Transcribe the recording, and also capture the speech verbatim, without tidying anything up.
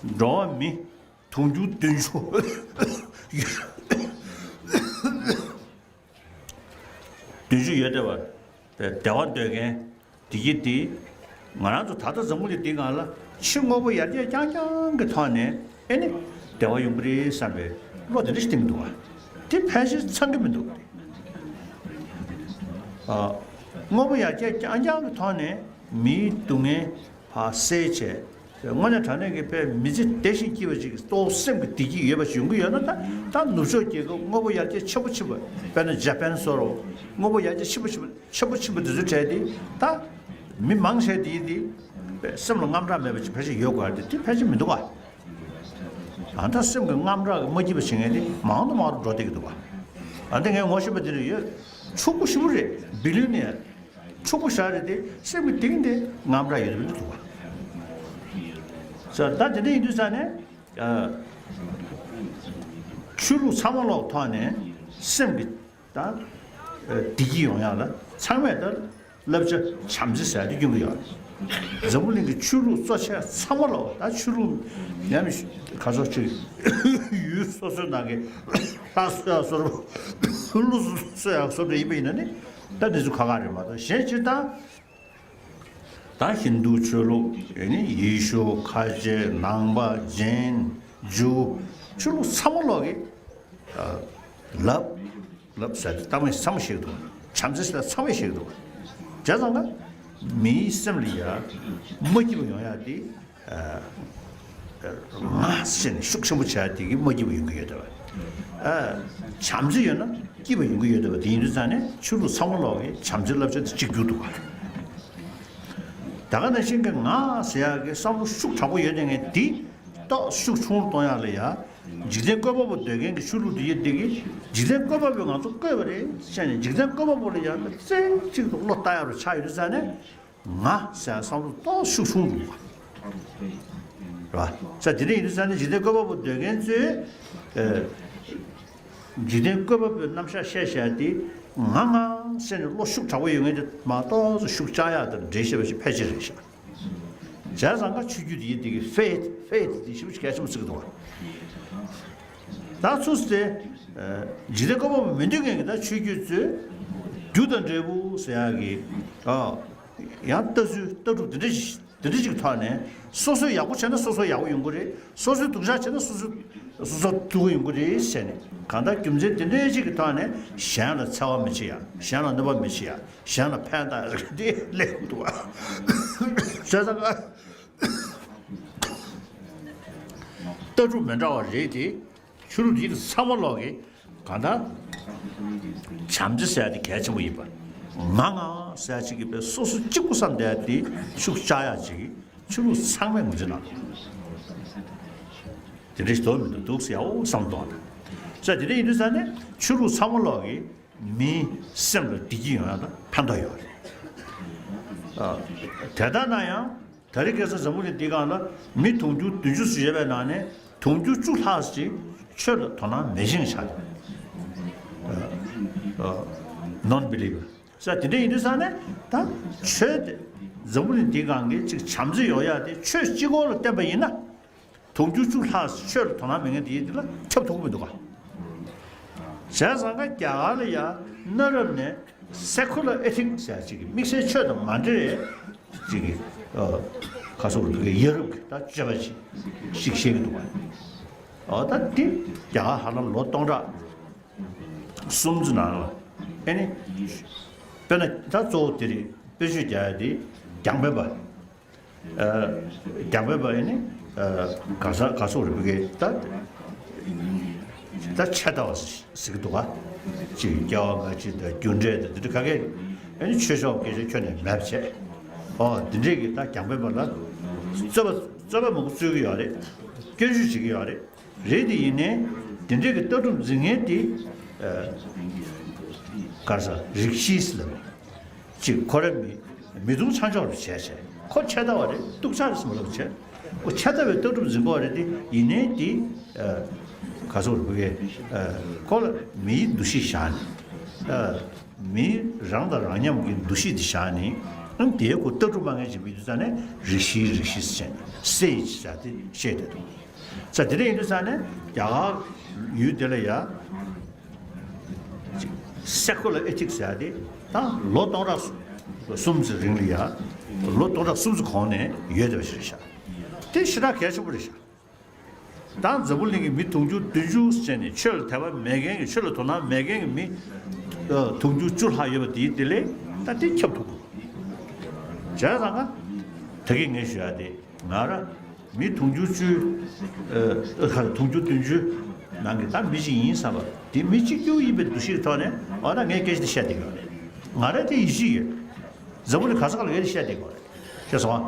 འགྲོ་བ་མི་དུང་ཕྱུར་བདུན་ཅུ། བདུན་ཅུ་ཡོད་བསྡད་པ། བདེ་བ་འདོད་མཁན་བདེ་སྐྱིད་དེ། ང་རང་ཚོ་ད་ལྟ་འཛམ་བུ་གླིང་འདིའི་སྒང་ལ་ཕྱི་དངོས་པོ་ཡར་རྒྱས་རྐྱང་རྐྱང་གི་ཐོག་ནས་ཨེ་ནི་བདེ་བ་ཡོང་གི་རེད་བསམ་པའི་བློ་དེ་འདྲ་ཞིག་གཏིང་འདུག་བ། དེ་ཕལ་ཆེར་ཚང་གི་མི་འདུག་བ། ཨ། དངོས་པོ་ཡར་རྒྱས་རྐྱང་རྐྱང་གི་ཐོག་ནས་མིའི་སྡུག་བསྔལ་ཕར་སེལ་བྱས། དངོས་གནས་དྲང་གནས་ཀྱི་དཔེ་མི་ཚེ་བདེ་ཞིང་སྐྱིད་པ་ཅིག་གི་གཙོ་བོ་སེམས་ཀྱི་བདེ་སྐྱིད་ཡོད་པ་ཞིག་ཡོང་གི་ཡོད་ན། ད་ད་ནུབ་ཕྱོགས་རྒྱལ་ཁབ་དངོས་པོ་ཡར་རྒྱས་ཆེན་པོ་ཕྱིན་པ། དཔེར་ན་ཇ་པན་བཟོ་འདྲ་བོ། དངོས་པོ་ཡར་རྒྱས་ཆེན་པོ་ཕྱིན་པ། ཆེན་པོ་ཆེན་པོ་དེ་ཚོའི་གྲས་དེ་ད་མི་མང་ཆེ་དེ་དེ་སེམས་ལ་དངངས་སྐྲག་མེད་པ་ཅིག་ཕལ་ཆེར་ཡོད་དགོས་རེད་དེ། དེ་ཕལ་ཆེར་མི་འདུག་ག། ཨ། ད་སེམས་ཀྱི་དངངས་སྐྲག་གིས་མ་སྐྱིད་པ་བྱེད་མཁན་དེ་མང་དུ་མང་དུ་འགྲོ་བསྡད་ཀྱི་འདུག་ག། ཨ། འདི་ངས་ངོ་ཤེས་པ་དེ་འདྲ་ཡོད། ཕྱུག་པོ་ཞེ་པོ་རེད། བི་ལི་ཡོ་ནེར། ཕྱུག་པོ་ཞེ་དྲག་རེད་དེ། སེམས་ཀྱི་གཏིང་དེ་དངངས་སྐྲག་ཡོད་པ་འདུག་ག། ས་ད་དེ་འདྲ་ཡིན་དུས་ཙང་ནས། ཨ། ཆོས་ལུགས་ཚང་མ་ལོག་ཐོག་ནས་སེམས་ཀྱི་ད་བདེ་སྐྱིད་ཡོང་ཡག་ལ་ཚང་མས་ད་བསླབ་བྱ་བྱམས་བརྩེ་ཟེར་ཡག་དེ་སྐྱོན་གྱི་ཡོད་རེད། འཛམ་བུ་གླིང་གི་ཆོས་ལུགས་གཙོ་ཆེ་ཚང་མ་ལོག་ད་ཆོས་ལུགས་ཉམས་ག་ཚོད་ཅིག་ཡུལ་སོ་སོའི་ནང་གི་ལྷ་གསོལ་ཡག་བཟོ་འདྲ་བོ། ཀླུ་གསོལ་ཡག་བཟོ་འདྲ་ཡིན་པ་ཡིན་ན་ནི། ད་འདི་ཚོ་ཁག་ཁག་རེད་མ་གཏོགས། གཞན་སྤྱིར་བཏང་། ད་ཧིན་རྡུ་ཆོས་ལུགས། ཨེ་ནི་ཡེ་ཤུ། ཁ་ཆེ། ནང་པ། ཇེན། ཇུ། ཆོས་ལུགས་ཚང་མ་ལོག་གིས། ཨ། ལབ། ལབ་ཟེར་ཏེ་ཚང་མས་ཚང་མས་བཤད་ཀྱི་འདུག་བྱམས་བརྩེ་ཟེར་ཚང་མས་བཤད་ཀྱི་འདུག་བྱས་ཙང་ཀ་མིའི་སེམས་ལ་ཡ་མ་སྐྱིད་པ་ཡོང་ཡ་དེ། ཨ། ང་ཟེར་ནས་ཤུགས་ཆེན་པོ་བྱས་དེ་གིས་མ་སྐྱིད་པ་ཡོང་གི་ཡོད་དེ། ཨ། བྱམས་བརྩེ་ཡོད་ན་སྐྱིད་པ་ཡོང་གི་ཡོད་དེ། དེ་ཡིན་དུས་ཙང་ནས་ཆོས་ལུགས་ཚང་མ་ལོག་གིས་བྱམས་བརྩེའི་བསླབ་བྱ་དེ་གཅིག་གྱུར་འདུག་ག། ད་ག་ནང་བཞིན་གྱི་ང་ཟེར་ཡག་གི་བསམ་བློ་ཤུགས་དྲག་པོ་ཡོད་དེ་ངས་དེ་ཏོག་ཤུགས་ཆུང་རུ་གཏོང་ཡག་ལ་ཡ། འཇིག་རྟེན་བཀོད་པ་པོ་འདོད་མཁན་གྱི་ཆོས་ལུགས་འདི་ཡོད་དེ་གིས། འཇིག་རྟེན་བཀོད་པ་པོས་ང་ཚོ་བཀོད་པ་རེད་བཤད་ནས། འཇིག་རྟེན་བཀོད་པ་པོ་ལ་ཡང་རྩེ་གཅིག་ཏུ་བློ་གཏད་ཡག་རུ་ཆགས་ཡོད་དུས་ཙང་ནས། ང་ཟེར་བསམ་བློ་ཏོག་ཤུགས་ཆུང་རུ། རེད་བ། ས་དེ་འདྲ་ཡིན་དུས་ཙང་ནས་འཇིག་རྟེན་བཀོད་པ་པོ་འདོད་མཁན་ཚོས། ཨ། འཇིག་རྟེན་བཀོད་པ་པོའི་རྣམ་གཞག་བཤད་བཤད་དེ། ང་ང་ཟེར་ནས་བློ་ཤུགས་དྲག་པོ་ཡོད་མཁན་དེ་མ་གཏོགས་ཤུགས་ཆག་ཡག་དང་འགྲེལ་བཤད་པ་ཞིག་ཕལ་ཆེར་རེད་ཤག། བྱས་ཙང་ཀ་ཆོས་བརྒྱུད་དེ་ཡིན་དེ་གིས་ཕེ་ཐི། ཕེ་ཐི་དེ་ཞེ་པོ་ཅིག་གལ་ཆེན་པོ་བརྩི་གི་འདུག་བ། ད་ཚུགས་ཏེ། ཨ། འཇིག་རྟེན་བཀོད་པ་པོ་མི་འདོད་མཁན་གྱི་ད་ཆོས་བརྒྱུད་ཚོས་རྒྱུ་དང་འབྲས་བུ་ཟེར་ཡག་གི། ཨ། ཡང་ལྟ་ཚུལ་ལྟ་གྲུབ་དེ་འདྲ་ཞིག་དེ་འདྲ་ཞིག་གི་ཐོག་ནས། སོ་སོས་ཡག་པོ་བྱས་ན་སོ་སོ་ཡག་པོ་ཡོང་གི་རེད། སོ་སོས་སྡུག་ཅག་བྱས་ན་སོ་སོ་སོ་སོ་སྡུག་པོ་ཡོང་གི་རེད་ཟེར་ནས། གང་ལྟར་རྒྱུ་མཚན་དེ་འདྲ་ཞིག་གི་ཐོག་ནས་གཞན་ལ་འཚེ་བ་མི་བྱེད་ཡ། གཞན་ལ་གནོད་པ་མི་བྱེད་ཡ། གཞན་ལ་ཕན་བཏགས་ཡ་དེ་ལས་འདུག་བ། བྱས་ཙང་ཀ་ལྟ་གྲུབ་མི་འདྲ་བ་རེད་དེ། ཆོས་ལུགས་འདི་ཚང་མ་ལོག་གིས་གང་ལྟར་བྱམས་བརྩེ་ཟེར་ཡ་དེ་གལ་ཆེན་པོ་ཡིན་པ། ང་ང་ཟེར་ཡ་གཅིག་གིས་དཔེ་སོ་སོ་གཅིག་པུ་བསམ་བསྡད་ཡ་དེ་ཤུགས་ཆག་ཡ་གཅིག་གིས་ཆོས་ལུགས་ཚང་མས་ངོས་འཛིན་གནང་འདུག་དེ་འདྲ་ཞིག་འདུག་མི་འདུག་འདུག་ཟེར་ཡ་འོ་བསམ་གཏོང་དང་། ས་དེ་འདྲ་ཡིན་དུས་ཙང་ནས་ཆོས་ལུགས་ཚང་མ་ལོག་གིས་མིའི་སེམས་ལ་བདེ་སྐྱིད་ཡོང་ཡ་ལ་ཕན་ཐོགས་ཡོད་རེད། ཨ། དེ་ལྟར་ན་ཡང་། ད་རེས་ཁ་སང་འཛམ་བུ་གླིང་འདིའི་སྒང་ལ་མི་དུང་ཕྱུར་བདུན་ཅུ་ཙམ་ཡོད་པའི་ནང་ནས་དུང་ཕྱུར་བཅུ་ལྷག་ཅིག་ཆོས་ལ་དོ་སྣང་མེད་མཁན་ཆགས་ཡོད། ཨ། ཨ། ནོན་བི་ལི་ཝར། ས་དེ་འདྲ་ཡིན་དུས་ཙང་ནས་ད་ཆོས་དེ་འཛམ་བུ་གླིང་འདིའི་སྒང་གི་ཅིག་བྱམས་བརྩེ་ཡོང་ཡ་དེ་ཆོས་གཅིག་པོ་ལ་བརྟེན་པ་ཡིན་ན། དུང་ཕྱུར་བཅུ་ལྷག་ཆོས་ལ་དོ་སྣང་མེད་མཁན་དེ་ཡིན་དེ་ལ་ཁྱབ་ཐུབ་ཀྱི་མི་འདུག་ག། བྱས་ཙང་ཀ་རྒྱ་གར་ལ་ཡ་གནའ་རབས་ནས་སེ་ཁུ་ལར་ཨེ་ཐིག་ཟེར་ཡ་ཅིག་གི་དམིགས་བསལ་ཆོས་དང་མ་འབྲེལ་བའི་ཅིག་གི། ཨ། ཁ་སོགས་རིག་པའི་ཡ་རབས་ཀྱི་ད་སྤྱོད་པ་ཅིག་ཞིག་བཤད་ཀྱི་འདུག་ག། ཨ། ད་འདི་རྒྱ་གར་ཧ་ལམ་ལོ་སྟོང་ཕྲག་གསུམ་ཙམ་ནང་ལ། ཨེ་ནི། དཔེར་ན་ད་གཙོ་བོ་དེ་རེད། དཔེ་བརྗོད་རྒྱག་ཡ་དེ་རྒྱང་འཕེན་པ། ཨ། རྒྱང་འཕེན་པ་ཡིན་ནི། ཨ། ག་ས་ག་སོགས་རིག་པའི་ད་ད་ཆད་ལྟ་བ་ཟེར་གྱི་འདུག་ག། ཅིག་སྐྱེ་བ་སྔ་ཕྱི་དང་རྒྱུ་འབྲས་དང་འདི་འདྲ་ག་གེ། ཨ་ནི་ཆོས་ཕྱོགས་སྐད་ཆ་ཁྱོན་ནས་མེད་པ་བྱས། ཨོ། འདི་འདྲས་ཀྱི་ད་རྒྱང་འཕེན་པ་ལ་རྩོད་པ་རྩོད་པ་མང་པོ་རྩོད་ཀྱི་ཡོད་རེད། སྐྱོན་བརྗོད་བྱེད་ཀྱི་ཡོད་རེད། རེད་དེ་ཡིན་ནའི་དེ་འདྲས་ཀྱི་ལྟ་གྲུབ་འཛིན་མཁན་དེ། ཨ། ག་རེ་ཟ། རིགས་ཤིས་ལབ། ཅིག་ཁོ་རང་མི་མི་དུང་ཆ་འཇོག་རུ་བྱས་བྱས། ཁོ་ཆད་ལྟ་བ་རེད། སྡུག་ཅག་རེད་ཟེར་མ་ལབ་བྱས། ཁོ་ཆད་ལྟ་བའི་ལྟ་གྲུབ་འཛིན་གྱི་ཡོད་རེད་དེ། ཡིན་ནའི་དེ། ཨ། ག་རེ་ཟེར་དགོས་རེད། ཨ། ཁོ་ལ་མིའི་འདུ་ཤེས་བཞག་ནས། ཨ། མི་རང་དང་རང་མཉམ་གྱི་འདུ་ཤེས་དེ་བཞག་ནས། ཨང་། དེའི་སྐོར་ལྟ་གྲུབ་མ་ངན་བྱེད་པའི་དུས་ཙང་ནས་རིགས་ཤེས་རིགས་ཤེས་ཟེར་ནས་སེ་ཡི་ཟེར་དེ་བཤད་དེ་འདུག། ས་དེ་འདྲ་ཡིན་དུས་ཙང་ནས་རྒྱ་གར་ཡུལ་དེ་ལ་ཡ་སེ་ཀུ་ལར་ཨེ་ཐིག་ཟེར་དེ་ད་ལོ་སྟོང་ཕྲག་གསུམ་ཙམ་རིང་ལ་ཡ་ལོ་སྟོང་ཕྲག་གསུམ་ཙམ་གོང་ནས་ཡོད་བསྡད་པ་ཞིག་རེད་ཤག། དེ་ཞེ་དྲག་གལ་ཆེན་པོ་རེད་ཤག། ད་འཛམ་བུ་གླིང་གི་མི་དུང་ཕྱུར་བདུན་ཅུ་བྱས་ནས་ཆོས་ལ་དད་པ་མེད་མཁན་གྱི་ཆོས་ལ་དོ་སྣང་མེད་མཁན་གྱི་མི་ཨ་དུང་ཕྱུར་བཅུ་ལྷག་ཡོད་པ་དེའི་དེ་ལས་ད་དེ་ཁྱབ་ཐུབ་དགོས། བྱས་ཙང་ཀ་ད་གིན་ངས་ཞུ་ཡ་དེ་ང་ར་མི་དུང་ཕྱུར་བཅུ་ཨ་ཁ་དུང་ཕྱུར་བདུན་ཅུ་ནང་གི་ད་མི་གཅིག་ཡིན་བསམ་པ་དེ་མི་གཅིག་གྱུར་ཡིན་པའི་འདུ་ཤེས་ཐོག་ནས་འོ་ད་ངས་སྐད་ཆ་དེ་བཤད་བསྡད་ཡོད་རེད། ང་ར་དེ་ཡིད་ཆེས་ཡོད། འཛམ་བུ་གླིང་ག་ས་ག་ལ་ངས་དེ་བཤད་བསྡད་ཡོད་རེད། ཤེས་སོང་ཨ།